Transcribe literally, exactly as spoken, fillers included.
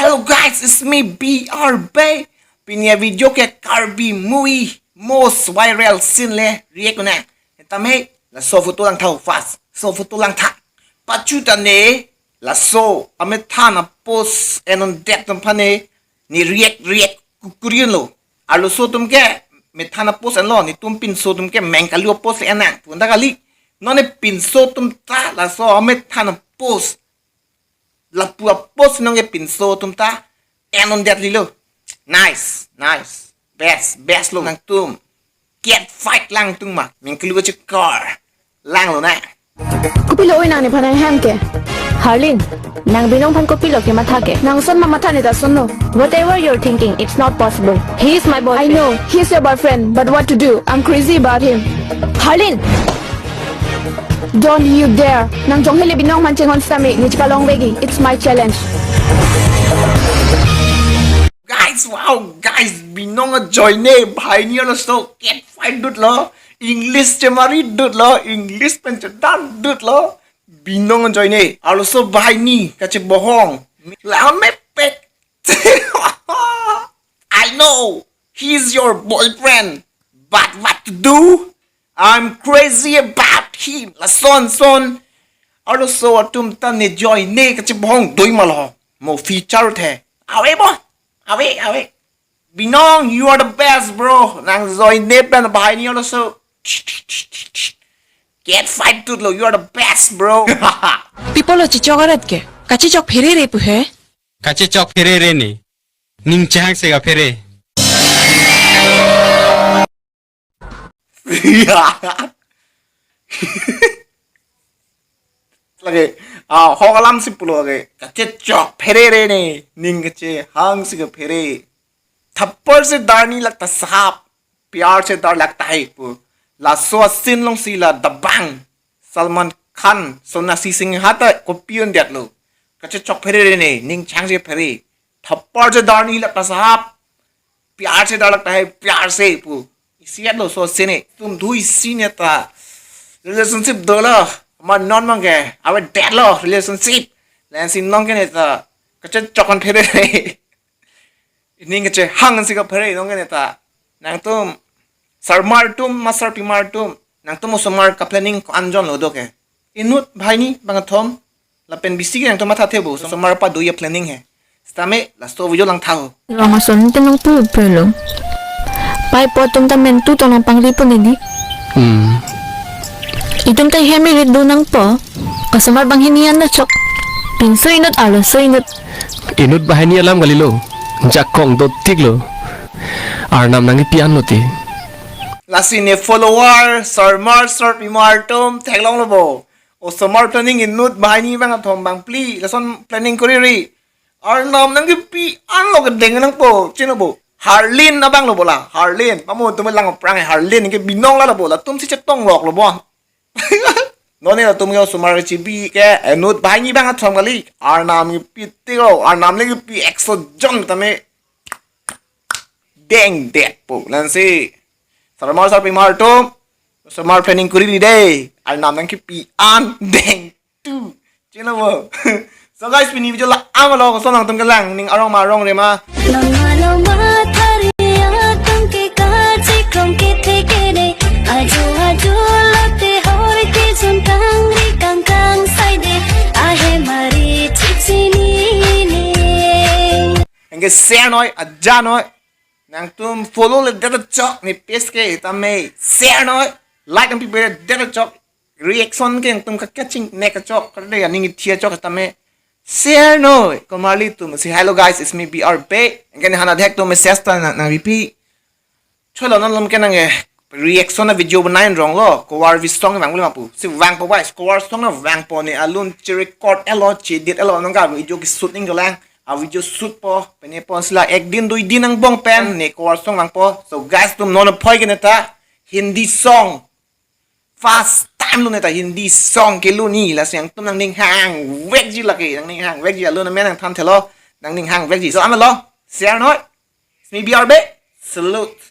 Hello guys, it's me B R B. Pini avideo ke Karbi movie most viral scene le react nang. Tame laso photo langtha first. So photo langtha. Pachutane laso amethan apost en-un det atum aphan ne react react ku-, kuri-unlo. Arloso atum ke methan apost enlo, netum pinso atum ke meng kalu apost le en nang. Punda kali. Non ne pinso atum ta laso amethan apost, lapu apost nong ke pinso atum ta en-un det lilo. Nice, nice. Best, best lo nangtum. Cat fight lang tung ma. Meng kalu kachikor. Langlo na. Kopilo oi nang nephan nanghem ke? Harleen, nang Binong aphan kopilo kematha ke? Nang son ma matha ne ta sonlo. Whatever you're thinking, it's not possible. He is my boyfriend. I know, he's your boyfriend, but what to do? I'm crazy about him. Harleen! Don't you dare! Nang jong hele Binong aphan chinghon sitame, ne chepalong vekji. It's my challenge. Guys, wow, guys, Binong ajoine banghini arloso cat fight dutlo, English chemari dutlo, English pen chedan dutlo, Binong ajoine arloso banghini kachebohong. Lamepek. I know he's your boyfriend, but what to do? I'm crazy about him. Lason son. Arloso atum ta ne joine kachebohong doi ma lo. Mo feature the. Ave bo. Ave, ave. Binong, you are the best, bro. Nang joine pen banghini arloso cat fight dutlo, you are the best, bro. Pi apotlo chechok arat ke? Kachechok pherere pu he? Kachechok pherere ne. Ning chehangsi kaphere. Lake, ah, hok alam si pulo lake. Kachechok pherere ne, ning kachehangsi kaphere. Thappad se dar nahi lagta sahab, pyar se dar lagta hai pu. Laso a-scene alongsi la Dabangg, Salman Khan, Sonakshi Sinha ta kopi-un detlo. Kachechok pherere ne, ning chehangsi kaphere. Thappad se dar nahi lagta sahab, pyar se dar lagta hai, pyar se pu. Isi etlo laso a-scene ne. Tum dui isi ne ta relationship dolo. Ma non abang ke avedetlo relationship. Lason si non ke ne ta kachechok an pherere. Ning kachehangsi kaphere non ke ne ta. Nangtum sarmar atum, ma sarpimar atum, nangtum osomar ka-planning ko-an jonlo do ke? Inut banghini bangkethom lapen bisi ke nangtum mathathe bo, osomar padoi a-planning he. Sitame laso video langtha ho. Rong ason te nangpu pelo. Pai po atum ta mentu tong nangpangri po neli. Hmm. Itum ta hem irit do nangpo. Osomar banghini an chok. Pinso inut arloso inut. Inut banghini alam kalilo. Jakong dotiklo. Arnam nangkipi anlo te. Lasi ne follower, sarmar, sarpimar atum theklonglo bo. Osomar planning inut banghini bangkethom bangphli lason planning kuriri. Arnam nangkipi anlo kedeng nangpo, chino bo. Harleen abanglo bo la, Harleen. Pamo atum lang aphrang Harleen ke Binong la lo bo, latum si chetongloklo bo. Non ne latum ke osomar chibi ke inut banghini bangkethom kali. Arnam kipi tiko, Arnam le kipi ekso jon tame dengdetpo. Lason si sarmar sarpimar atum, osomar planning kuriri dei. Arnam nangkipi an dengtu. Chino bo. So guys, pini video la-an lo, koson nangtum kelang, ning arong ma arongre ma. Non malom ma thari atum ke karchi krong kethe kene. Ajo ajo lote hoi te jun kangri kangkang sai de. Ahe mari chipsini ne. Anke share noi, aja noi. Nangtum follow le det chok ne page ke tame share noi. Like nangpipe le det chok. Reaction ke nangtum ka catching ne kachok. Kade aning ithia chok tame share noi. Komarli atum si, "Hello guys, it's me B R B." Anke ne hana dek atum message ta nang, nangpipe. Cholo non lom ke nang, eh, reaction a-video banai ronglo, cover vi song vang bule mapu. Si vangpo guys, cover song na vangpo ne alun che-record etlo, che-edit etlo nang ka video ke shoot ning kelang. A-video shoot po, pene po sila ek din dui din angbong pen ne cover song vangpo. So guys, tum non aphoi ke ne ta Hindi song. First time lo ne ta Hindi song kelun ni, lasi nangtum nangning hangvekji lake, nangning hangvekji alun amen nangthan thelo, nangning hangvekji. So amelo, share noi. It's me B R B. Salute.